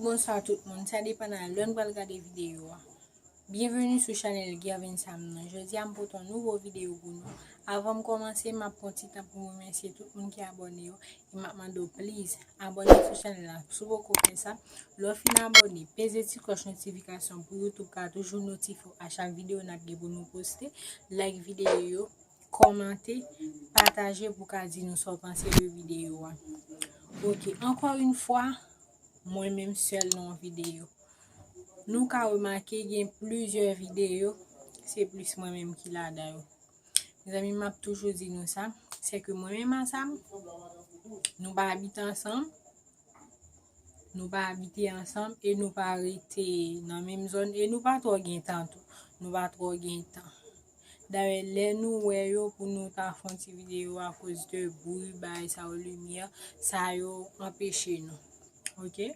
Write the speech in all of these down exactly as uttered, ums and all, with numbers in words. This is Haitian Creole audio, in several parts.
Bonswa tout moun, sa depann a lè n pral gade videyo a. Byenveni sou chanèl Gervin Sam nan. Jodi a m pote yon nouvo videyo pou nou. Avan m kòmanse, m ap pran ti tan pou m remèsye tout moun ki abòne yo. E m ap mande w, please, abòne sou chanèl la si w poko fè sa. Lè w fin abòne, peze ti klòch notifikasyon pou YouTube ka toujou notifye w a chak videyo n ap gen pou nou poste. Like videyo yo, kòmante, pataje pou ka di nou sa w panse de videyo a. Ok, ankò yon fwa, mwen menm sèl nan yon videyo. Nou ka remake gen plizyè videyo, se plis mwen menm ki ladan yo. Mezanmi, m ap toujou di nou sa, se ke mwen menm a Sam, nou pa abite ansanm, nou pa abite ansanm e nou pa rete nan menm zòn e nou pa twò gen tan tou. Nou pa twò gen tan. Dayè, lè nou wè yo pou nou ta fè yon ti videyo akoz de bri, bagay sa yo, limyè, sa yo anpeche nou. Ok?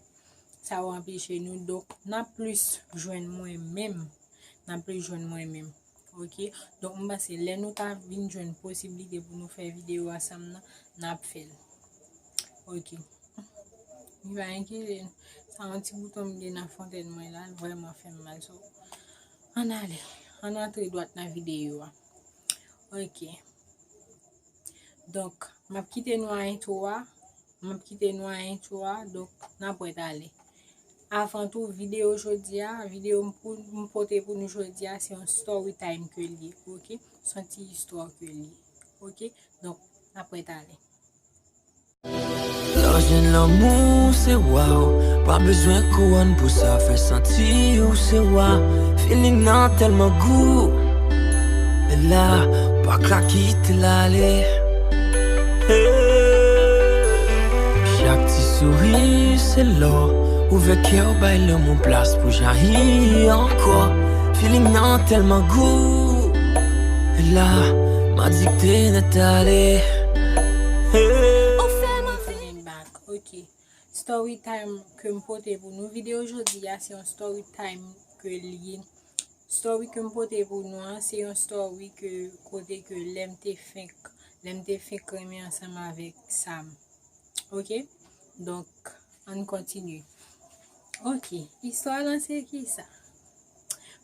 Sa yo anpeche nou. Donk, n ap plis jwenn mwen menm. N ap plis jwenn mwen menm. Ok? Donk, m panse lè nou ta vin jwenn posiblite pou nou fè videyo ansanm nan, n ap fè l. Ok. Li pa enkyete nou. Sa yon ti bouton m gen nan fontèn mwen la, l vrèman fè m mal. So, ann ale. Ann antre dwat nan videyo a. Ok. Donk, m ap kite nou a entwo a. M ap kite nou a entwo a. Donk, n ap wè talè. Avan tou, videyo jodi a, videyo m pou, m pote pou nou jodi a, se yon story time ke l ye, ok? Se yon ti istwa ke l ye, ok? Donk, n ap wè talè. Lè w jwenn lanmou, se waw. Pa bezwen kouwòn pou sa fè santi w se wa. Feeling nan tèlman gou. E la, pa ka kite l ale. Hey. Chak ti souri, se lò. Ouvè kè w, bay lanmou plas pou jayi ankò. Feeling nan tèlman gou. E la, m adikte nèt ale. Hey. Ou fè m anvi. Back, ok. Story time ke m pote pou nou. Videyo jodi a, se yon story time ke l ye. Story ke m pote pou nou an, se yon story ke kote ke lè m te fenk, lè m te fenk renmen ansanm avèk Sam. Ok? Donk, ann kontinye. Ok, istwa lan se kisa?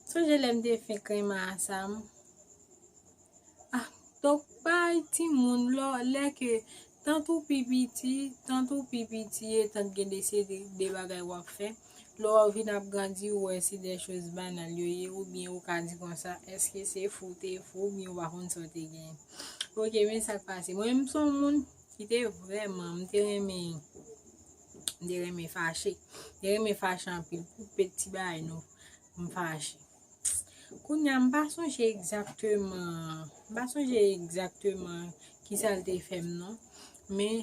Sonje lè m te fenk renmen a Sam? Ah, donk, bay timoun lò, lè ke tant ou pi piti, tant ou pi piti e tant gen de se de, de bagay w ap fè. Lè w vin ap grandi, ou wè se de choz banal yo ye, oubyen ou ka di konsa, èske se fou te fou, oubyen ou pa konn sa w te genyen. Ok, men sa k pase. Mwen, m se yon moun ki te vrèman, m te renmen, m te renmen fache. M te renmen fache anpil. Pou peti bagay nou, m fache. Kounye a, m pa sonje egzakteman, m pa sonje egzakteman kisa l te fè m non. Men,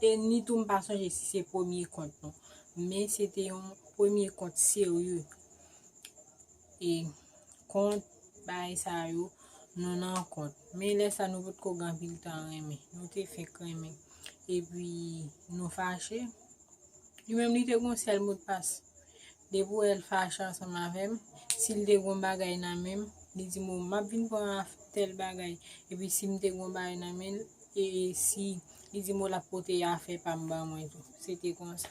e ni tou m pa sonje si se premye kont non. Men se te yon premye kont serye. E kont, bagay sa yo, nou nan kont. Men lè sa nou potko gen anpil tan renmen. Nou te fenk renmen. Epi nou fache. Li menm li te gon sèl modpas. Depi w wè l fache ansanm avè m, si l te gon bagay nan men m, li di m, "O, m ap vin pran tèl bagay." Epi si m te gon bagay nan men l, e, e si li di m, "O, l ap pote afè pa m ban mwen tou." Se te konsa.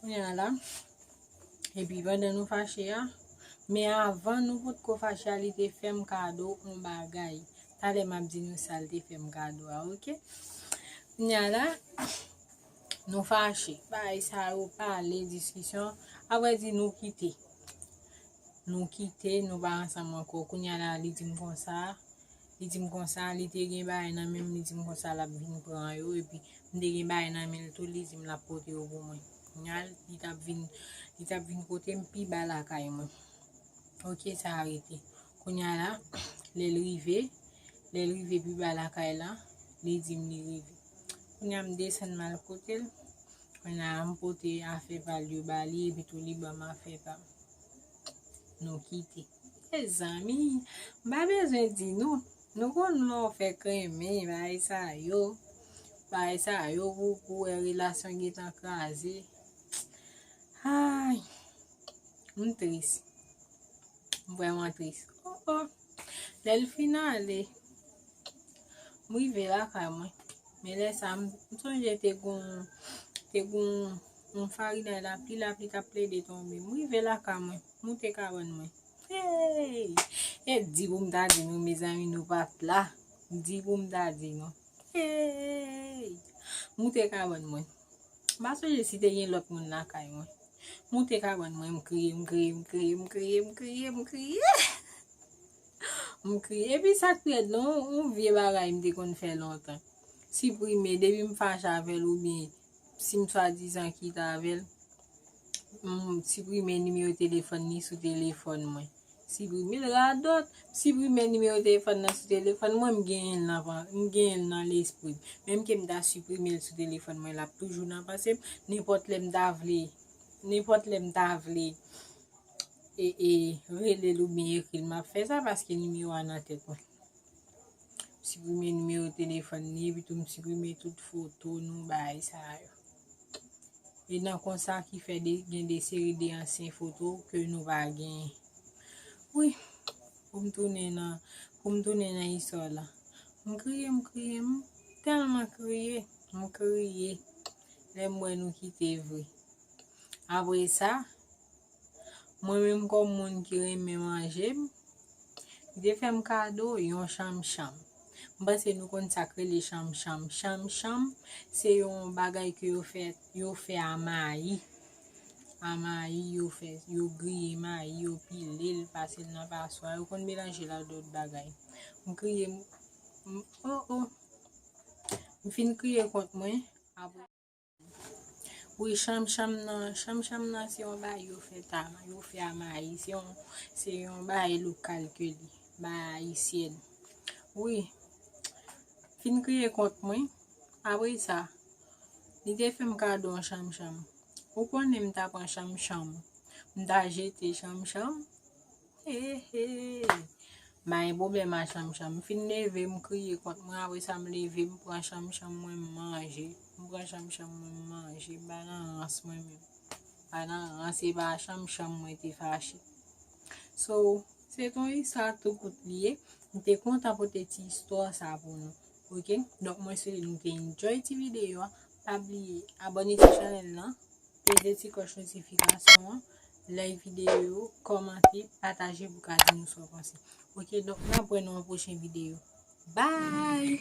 Kounye a la, epi pandan nou fache a, men avan nou potko fache a, li te fè m kado yon bagay. Talè m ap di nou sa l te fè m kado a, ok? Kounye a la, nou fache. Bagay sa yo, pale, diskisyon. Apre di nou kite. Nou kite, nou pa ansanm ankò. Kounye a la, li di m konsa, li di m konsa, li te gen bagay nan men m, li di m konsa, l ap vin pran yo, epi m te gen bagay nan men l tou, li di m l ap pote yo pou mwen. Kounye a, li t ap vin, li t ap vin kote m pi ba lakay mwen. Ok, sa a rete. Kounye a la, lè l rive, lè l rive pi ba lakay la, li di m li rive. Kounye a m desann m al kote l. Kounye a m pote afè pa l yo ba li, epi tou li ban m afè pa m. Nou kite. Mezanmi, m pa bezwen di nou. Nou konn lè w fèk renmen, bagay sa yo. Bagay sa yo, pou, pou wè relasyon gentan kraze. Ay, m tris. M vrèman tris. Oh, oh. Lè l fin ale, m rive lakay mwen. Men lè sa, m, m sonje te gon, te gon, Yon farinay lapli, lapli t ap plede tonbe. M rive lakay mwen, moute kabann mwen. Hey! E di pou m ta di nou, mezanmi, nou pa t la. Di pou m ta di nou. Hey! Moute kabann mwen. M pa sonje si te gen lòt moun lakay mwen. Moute kabann mwen, m kriye, m kriye, m kriye, m kriye, m kriye, m kriye. M kriye. Epi sa k pi rèd lan, yon vye bagay m te konn fè lontan. Siprime, depi m fache avè l oubyen si m swadizan kite avè l, m siprime nimewo telefòn li sou telefòn mwen. Siprime l radòt, siprime nimewo telefòn nan sou telefòn mwen, m genyen l nan, m genyen l nan lespri m. Menm ke m ta siprime l sou telefòn mwen, l ap toujou nan panse m. Nenpòt lè m ta vle, nenpòt lè m ta vle e, e, rele l oubyen ekri l, m ap fè sa paske nimewo a nan tèt mwen. M siprime nimewo telefòn li, epi tou m siprime tout foto nou, bagay sa yo. E nan konsa ki fè de, gen de seri de ansyen foto ke nou pa genyen. Wi, pou m tounen nan, pou m tounen nan istwa la. M kriye, m kriye, m tèlman kriye, m kriye. Lè m wè nou kite vre. Apre sa, mwen menm kòm moun ki renmen manje, m, li te fè m kado yon chanmchanm. M panse nou konn sa k rele chanmchanm. Chanmchanm, se yon bagay ke yo fè, yo fè a mayi. A mayi, yo fè, yo griye mayi, yo pile l, pase l nan paswa. Yo konn melanje l ak dòt bagay. M kriye, m, m, o, o. M fin kriye kont mwen, apre. Wi, chanmchanm nan, chanmchanm nan se yon bagay yo fè ta, yo fè a mayi, se yon, se yon bagay lokal ke li, bagay ayisyèn. Wi, fin kriye kont mwen, apre sa, li te fè m kado yon chanmchanm. Ou konnen m ta pran chanmchanm, m ta jete chanmchanm. He, he. M pa gen pwoblèm a chanmchanm. M fin leve, m kriye kont mwen, apre sa m leve, m pran chanmchanm mwen, m manje. M pran chanmchanm mwen, m manje. M pa nan rans mwen menm. M pa nan rans, se pa chanmchanm mwen te fache. So, se ton istwa tou kout li ye. M te kontan pote ti istwa sa pou nou. Oke? Donk, mwen swete nou te enjoy ti videyo a. Pa bliye, abòne sou chanèl lan. Peze ti klòch notifikasyon an, like videyo yo, kòmante, pataje pou ka di nou sa w panse. Oke, donk n ap wè nan yon pwochen videyo. Bye!